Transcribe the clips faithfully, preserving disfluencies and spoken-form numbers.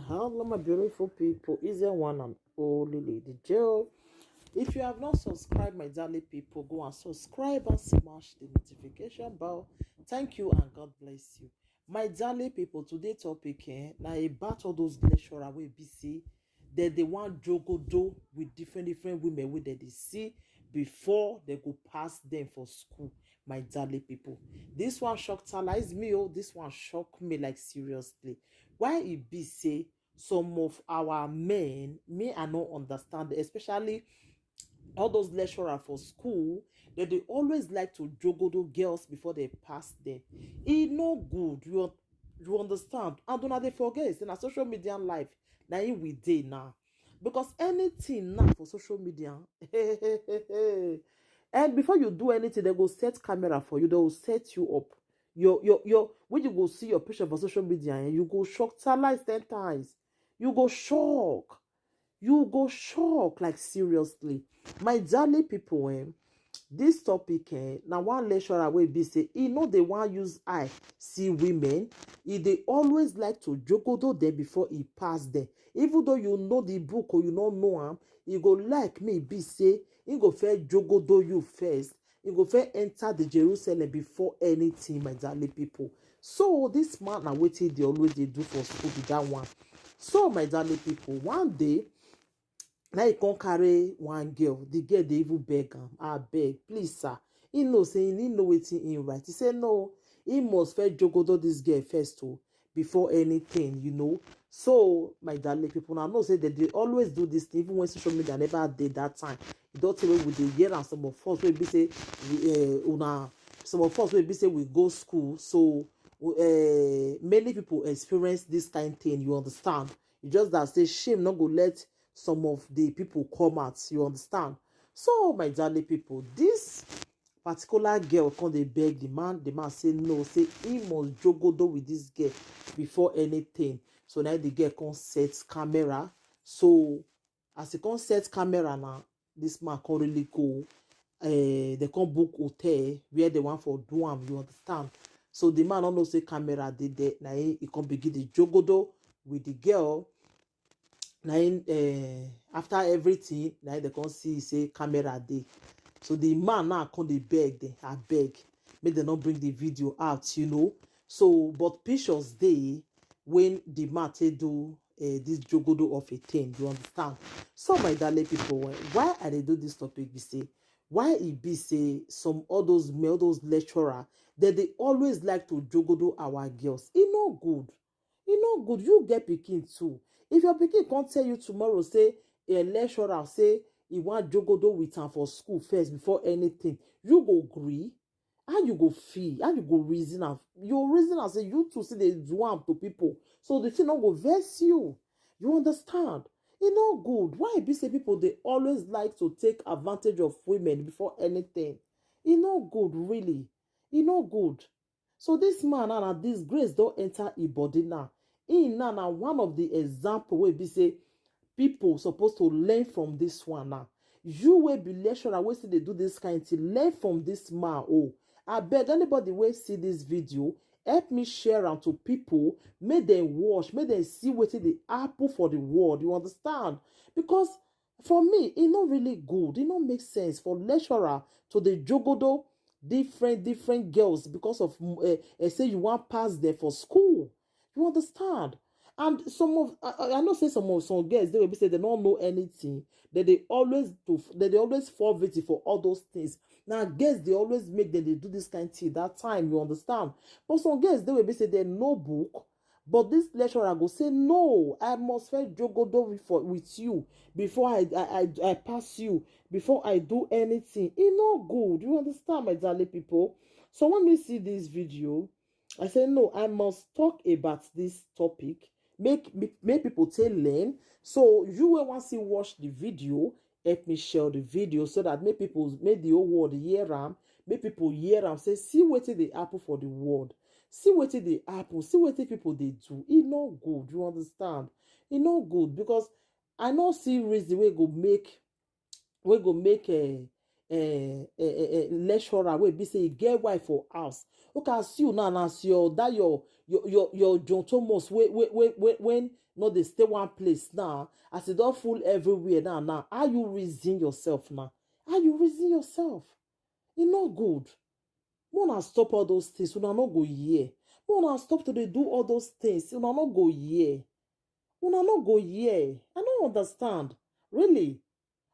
Hello, my beautiful people. Is there one and only Lady Joe? If you have not subscribed, my darling people, go and subscribe and smash the notification bell. Thank you and God bless you. My darling people, today topic eh, now about all those lecturer will be see that they want jogodo with different different women with that they see before they go pass them for school. My darling people, this one shocked me. Oh, this one shocked me like seriously. Why it be say some of our men, me I no understand, especially all those lecturer for school, that they always like to jogodo girls before they pass them. E no good. You you understand? And una dey forget say na social media life na im we dey now, because anything now for social media and before you do anything, they go set camera for you, they will set you up. Your your your when you go see your picture for social media and you go shock talize ten times. You go shock. You go shock like seriously. My darling people, eh, this topic eh, na one lecturer wey be say e no dey wan use eye see women. E dey always like to jogodo them before e pass them. Even though you know the book or you no know am, e go like me be say e go first jogodo you first. E go first enter the Jerusalem before anything, my darling people. So this man na wetin dey always dey do for school be that one. So my darling people, one day na he come carry one girl. The girl dey even beg am, "Abeg, please sir." He know say he know wetin he right. He say no, he must first jogodo this girl first o before anything, you know. So my darling people, now know say that they always do this thing even when social media never did that time. You don't tell me with the year and some of us will be say we uh, una some of us will be say we go school. So uh, many people experience this kind of thing, you understand? You just that say shame not go let some of the people come out, you understand? So my darling people, this particular girl come dey beg the man. The man say no, say he must jogodo with this girl before anything. So now the girl come set camera. So as he come set camera now, this man come really go. Uh, they come book hotel where they want for do am, you understand? So the man don't know say camera dey there. Now he, he come begin the jogodo with the girl. Na him uh, after everything na him dem come see say camera dey. So the man now come dey beg dem, "Abeg, make dem no bring the video out, you know." So but pictures dey when the man take do uh, this jogodo of a thing, you understand? So my darling people, eh, why I dey do this topic be say, why e be say some all those male, those lecturer, that they always like to jogodo our girls? E no good. E no good. You get pikin too. If your pikin come tell you tomorrow say a lecturer say he want jogodo with am for school first before anything, you go gree? How you go feel? How you go reason am? You reason am say you too see they do am to people, so the thing no go vex you. You understand? E no good. Why e be say people they always like to take advantage of women before anything? E no good, really. E no good. So this man now, na disgrace don't enter his body now. He now na one of the example where be say people supposed to learn from this one now. You will be lecturer wey still dey do this kind thing. Learn from this man. Oh, I beg anybody wey see this video, help me share am to people. Make them watch, make them see wetin dey happen for the world. You understand? Because for me, e no really good. E no make sense for lecturer to dey jogodo different different girls because of uh, uh, say you want pass them for school. You understand? And some of I, I know say some of some girls they will be say they don't know anything. That they always do. That they always fall victim for all those things. Now girls they always make them they do this kind of thing that time. You understand? But some girls they will be say they no book. But this lecturer go say no, I must first jogodo with- for with you before I I, I I pass you, before I do anything. E no good. You understand, my darling people? So when we see this video, I say no, I must talk about this topic. Make make people take learn. So you will want to watch the video, help me share the video so that make people make the whole world hear am. Make people hear am. Say see wetin dey happen for the world. See wetin dey happen. See wetin people dey do. E no good. You understand? E no good because I no see reason wey go make wey go make a a a a lecturer wey be say e get wife for house. Okay, as you now, as your that your your your your John Thomas wey wey wey wey when No dey stay one place now. As e don full everywhere now, now how you reason yourself now? How you reason yourself? E no good. Una stop all those things. Una no go hear. Una stop to dey do all those things. Una no go hear. Una no go hear. I no understand. Really.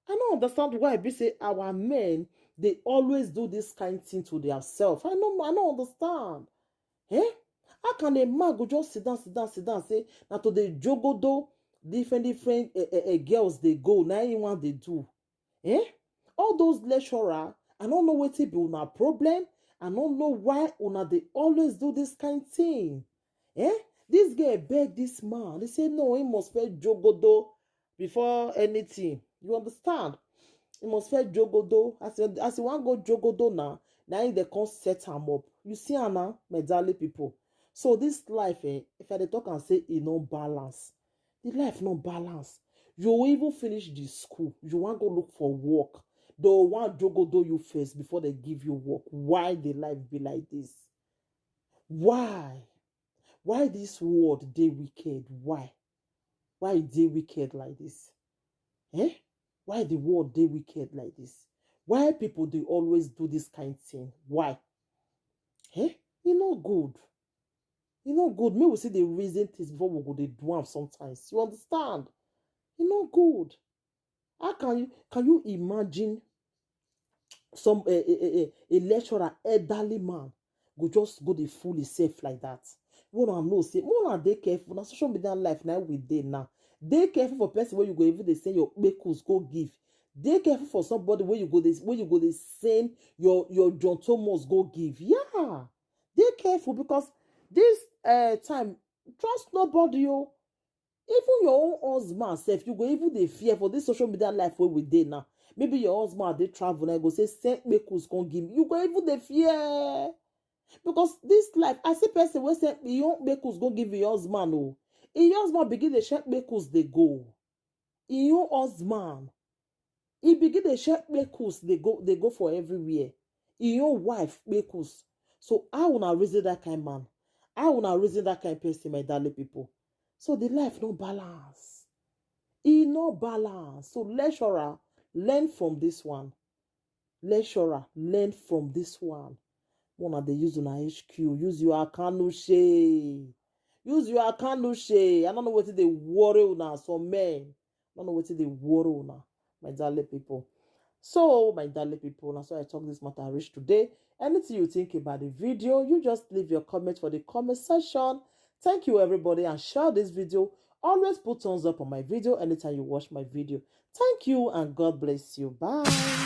I no understand why be say our men dey always do this kind thing to their self. I no I no understand. Eh? How can a man go just sit down, sit down, sit down, say na to dey jogodo different different uh, uh, uh, girls dey go, na him one dey do. Eh? All those lecturer, I no know wetin be una problem. I no know why una dey always do this kind thing. Eh? This girl beg this man. They say no, he must first jogodo before anything. You understand? He must first jogodo. As he, as he wan go jogodo now, now he dey come set am up. You see am now, my darling people. So this life, eh, if I dey talk and say e no balance, the life no balance. You even finish the school, you wan go look for work. They wan jogodo you first before they give you work. Why the life be like this? Why? Why this world dey wicked? Why? Why e dey wicked like this? Eh? Why the world dey wicked like this? Why people dey always do this kind thing? Why? Eh? E no good. E no good. Make we see the reason things before we go dey do am sometimes. You understand? E no good. How can you can you imagine some a, a, a, a lecturer, elderly man, go just go dey fool himself like that? Una know say una dey careful. Na social media life now we dey now. Dey careful for person wey you go even dey send your kpekus go give. Dey careful for somebody wey you go dey wey you go dey send your your John Thomas go give. Yeah, dey careful because this uh, time trust nobody o. Even your own husband sef, you go even dey fear for this social media life wey we dey now. Maybe your husband dey travel and go say send kpekus come give me. You go even dey fear because this life, I see person wey send e own kpekus go give your husband o. E husband begin dey share kpekus dey go. E own husband, e begin dey share kpekus dey go dey go for everywhere. E own wife kpekus. So how una reason that kind man? How una reason that kind person, my darling people? So the life no balance. E no balance. So lecturer, learn from this one. Lecturer, learn from this one. Una dey use una H Q, use your Akanuche. Use your Akanuche. I don't know wetin dey worry una, some men. I don't know wetin dey worry una, my darling people. So, my darling people, na so I talk this matter reach today. Anything you think about the video, you just leave your comment for the comment section. Thank you, everybody, and share this video. Always put thumbs up on my video anytime you watch my video. Thank you, and God bless you. Bye.